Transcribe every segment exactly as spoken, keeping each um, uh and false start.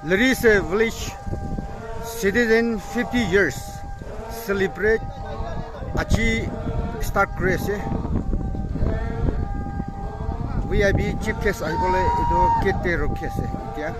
Lirise village citizen fifty years celebrate aji start kure ase. V I P chief guest ahibole etu gate te rukhi ase. Etiya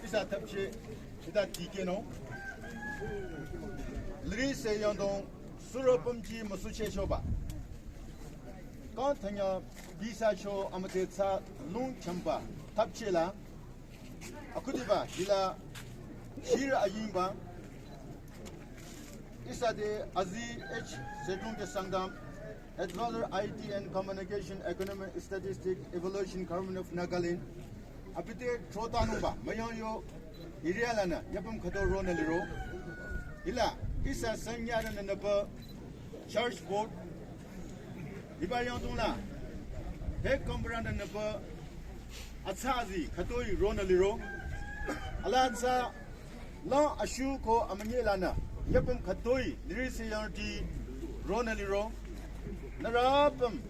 Ihsa thapchi, hita dikehnung. Lirise yangdong, suro pümji müsuchehchoba. Kang thanya bisa cho amüte tsa lung chamba tapchela. Akhudiba hila shir ayimba. Ihsa te Aziz H Sedrungje Sangtam, Advisor I T and Communication, Economic Statistic, Evaluation, Government of Nagaland. Abite throtanungba mayang yo area lanü yapüm khüto ronü liro. Hila ihsa sanyarünü nüpa church board. Hiba yangdongla, he kombranda nüpa atsa azi khütoi ronü liro. Ala atsa lang ashu ko amünyi lanü yapüm khütoi lirisi yangdi ronü liro. Nührü apüm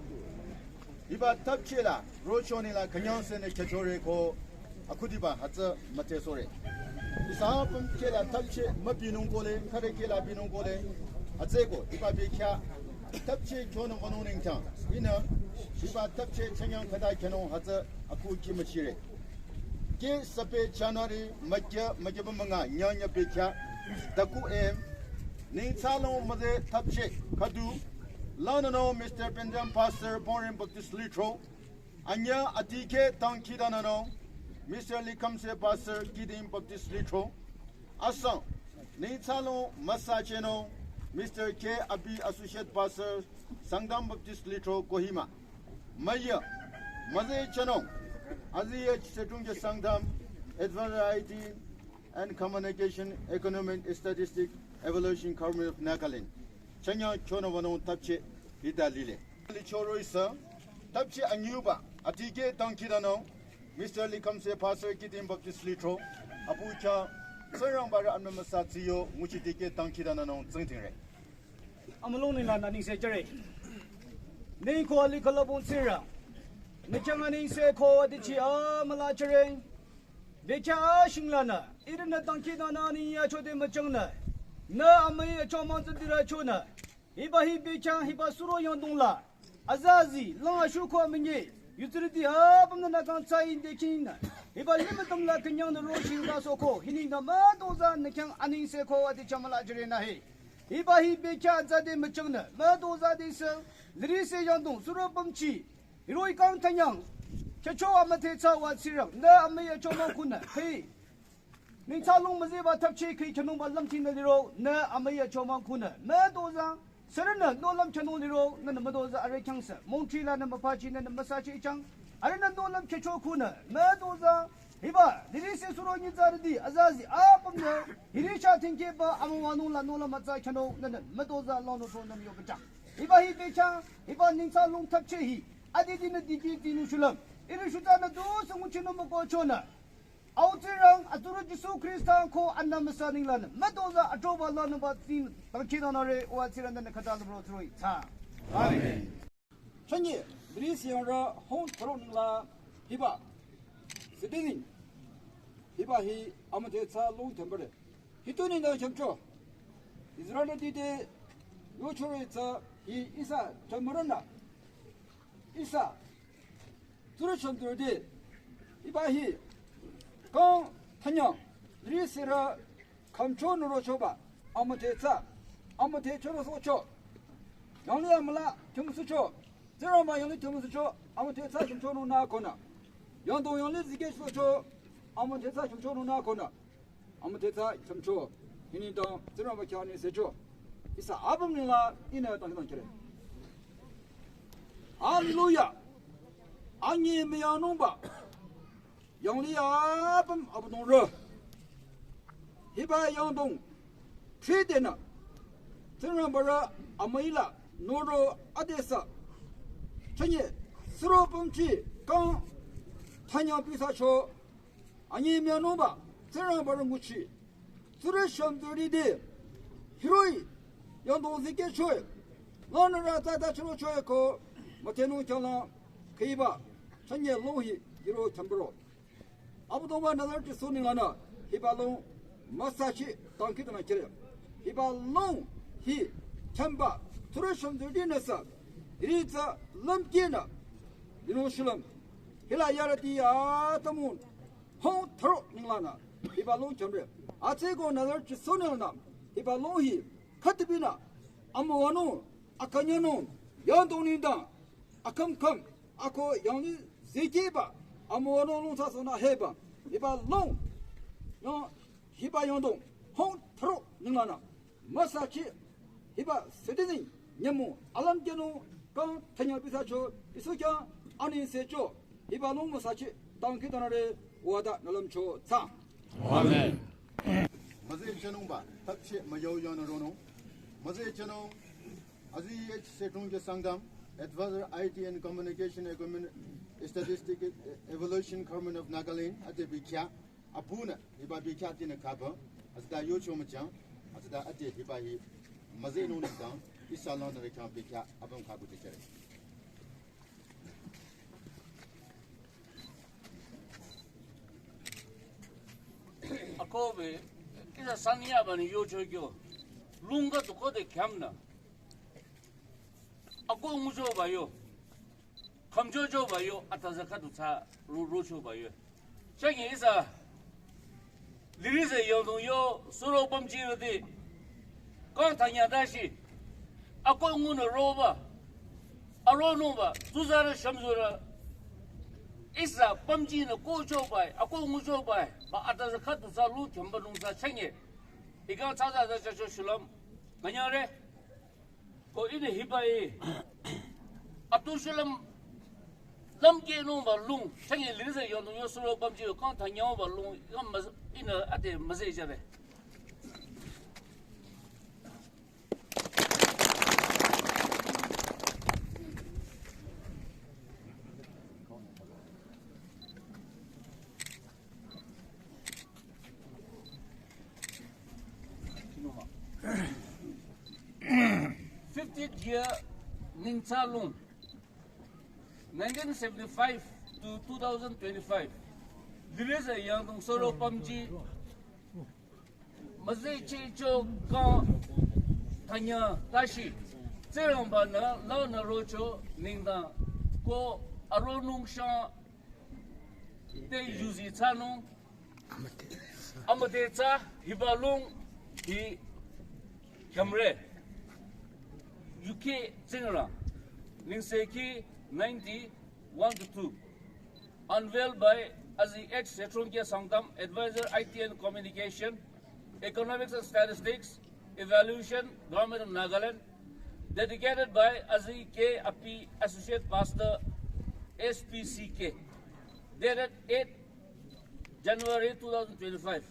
hiba tapchela rochonila künyangsene khyachore ko akhudiba hütsü mütesore. Ihsa apüm khela tapche mübinung kole, khare khela binung kole. Hütsüko hiba bekhyah tapche kyonü wünung nengkyang. Ihnü hiba tapche chanyang khüta khyonung hütsü akhu kimüchire. Ke sape January mükya mükyaba münga nyanya bekhyah daku em nengtsalong müze tapche khüdu lanünü Mister Benjamin Pastor Bonrim Baptist Lithro. Anyü adikeh dangkhidanünü Mister Likamse Pastor Kidim Baptist Lithro. Asang nengtsalong müsachenü Mister K Abi Associate Pastor Sangtam Baptist Lithro Kohima. Müya müze chenü Aziz H Sedrungje Sangtam, Advisor I T and Communication, Economic Statistic, Evaluation, Government of Nagaland. Chanyang kyonü wünung tapche hita lile. Lichoro ihsa tapche anyüba adikeh dangkhidanü Mister Likamse Pastor Kidim Baptist Lithro. Apu kya Tsingrangbarü amü müsa tsiyo nguchi dikeh dangkhidanünü tsingdhingre. Amülung nila nü nengse jüre. Nengko ali kalabong tsira. Nü changa nengse ko adichi amüla jüre. Bekhyah ashinglanü ihrünü dangkhidanü neng yachode müchangnü nü amüi achomang tsüdira chonü. Hiba hi bekhyah hiba suro yangdongla azazi lang ashu ko amünyi yutsürüti apümnü nü kang tsa indekinü hiba limütümla künyangnü roshingla soko hiningda mütozah nü khyang anengse ko adi chamüla jürenü he. Hiba hi bekhyah zade müchangnü mütozah de sü lirisi yangdong suro pümchi hiroh-i kang thanyang khyücho amüte tsa wa tsirang nü amüi achomang kunü he. Nengtsalong müzeba tapche khüi khyünungba lümtinü liro, nü amüi achomang kunü mütozah. Sürünü nohlüm khyünung liro, nünü mütozah arüh khyangse. Mongtri lanü müpachi nünü müsachi chang. Arühnü nohlüm khyücho kunü mütozah. Hiba, lirisi suro nyitsarüti, azazi, apümnü. Hiri cha tingkehba, amüwanung la nohlüm atsa khyünung, nünü mütozah, lonü to nüm yo bachang. Hiba hi bekhyah, hiba nengtsalong tapche hi. Adidinü dikeh dinung shulüm. Ihrü shutsanü dusü nguchinung mükohchonü. Au Tsingrang atsurü Jisu Khrista ko anü müsa ninglanü mütozah atroba lanüba tsin dangkhidanüre wa Tsingrang nü khüta lümro tsuroi tsa. Amen. Chanye, bri siyara hong thro ningla hiba. Sidinin. Hiba hi amüte tsa long tempere. Hitu ningla chamcho. Israel dide yochore tsa hi ihsa chamrana. Ihsa Tsurü shümtsurüti, hiba hi, kang thanyang, lirisi rü, khümcho nü rochoba, amüte tsa, amüte choro socho. Yangli amüla, tümsucho, Tsingrangba yangli tümsucho, amüte tsa tümcho nü nü konü. Yangdong yangli zikeh socho, amüte tsa tümcho nü nü konü. Amüte tsa chamcho, hini dang, Tsingrangba khyang ni secho. Ihsa apüm ningla, ihnü dang dang kere. Hallelujah. Anyi müyanungba. Yangli apüm abüdongrü. Hiba yangdong. Thridenü. Tsingrangbarü amüila. Noro adesa. Chanye. Suro pümchi. Kang. Thanyang pisa cho. Anyi müyanungba, Tsingrangbarü nguchi. Tsurü shümtsurüti. Hiroh-i, yangdong zikeh choe. Lanü rü tsa ta chiro choe ko, mütenung khyangla, khüiba, chanye long hi, hiro chambro. Abüdongba Nazareth Jisu ninglanü, hiba long, müsachi, dangkhidanü kere. Hiba long, hi, chamba, tsurü shümtsurüti nüsa, hiri tsa, lümkehnü, linung shulüm. Hila yarüti ya tamun, hong thro ninglanü, hiba long chamre. Atsüko Nazareth Jisu ninglanü, hiba long hi, khütibinü, amüwanung, akünyanung, yangdong nengdang, akham kham, ako yanglih zekeba, amo no lung sa sona heba, hiba lung, yong, hiba yongdong, hong thro ninglanü, müsachi, hiba citizen, nyümong, alam kenu, kang thanya bisacho, isu kya, ani secho, hiba lung müsachi, tangki tanare, wada nalamcho, tsang. Amen. Müzeh chanungba, takche müyau yana ronung. Müzeh chanung, Azi H Setrungje Sangtam, Advisor I T and Communication Equipment Statistic Evolution, Government of Nagaland, ate bikya, abunü, hiba bikya tinü khaba, azda yocho müchang, azda ate hiba hi, müzeh nung nang, ihsa lanü rekhang bikya, abang khabu te chere. Akohbe, kisa sanyaba ni yocho kyo. Lungka tu kode khyamnü. Ako nguchoba yo. Khamchochoba yo, ataza khatu tsa ro-, rochoba yo. Chagi ihsa, liri se yongdong yo, suro pamchi rati. Kang thanya dashi. Ako ngunü roba. Aro nungba, tuzarü shamzurü. Ihsa pamchi nü kochoba, ako nguchoba, ba ataza khatu tsa lu khyamba nungsa chagi. Ikang tsaza za chacho shulam. Nganyare. Ko ihnü hiba i. Atu shulam lam ke nungba lung. Chagi liri se yongdong yo suro pamchi yo kang thanya ba lung. Ikang maz-, ihnü ate müzeh jare. Fiftieth year ningtsa lung, nineteen seventy-five to two thousand twenty-five. Liri se yongdong suro pamchi müzeh chicho kang thanya dashi. Tsingrangba nü lanü rocho nengdang ko aro nungshang te yuzi tsanung. Amüde tsa hiba lung hi khyamre. U K Tsingrang. Ningseki ninety, one to two. Unveiled by Azi H Setrungje Sangtam, Advisor I T and Communication, Economics and Statistics, Evaluation, Government of Nagaland. Dedicated by Azi K Api, Associate Pastor, S P C K. Dated eighth January two thousand twenty-five.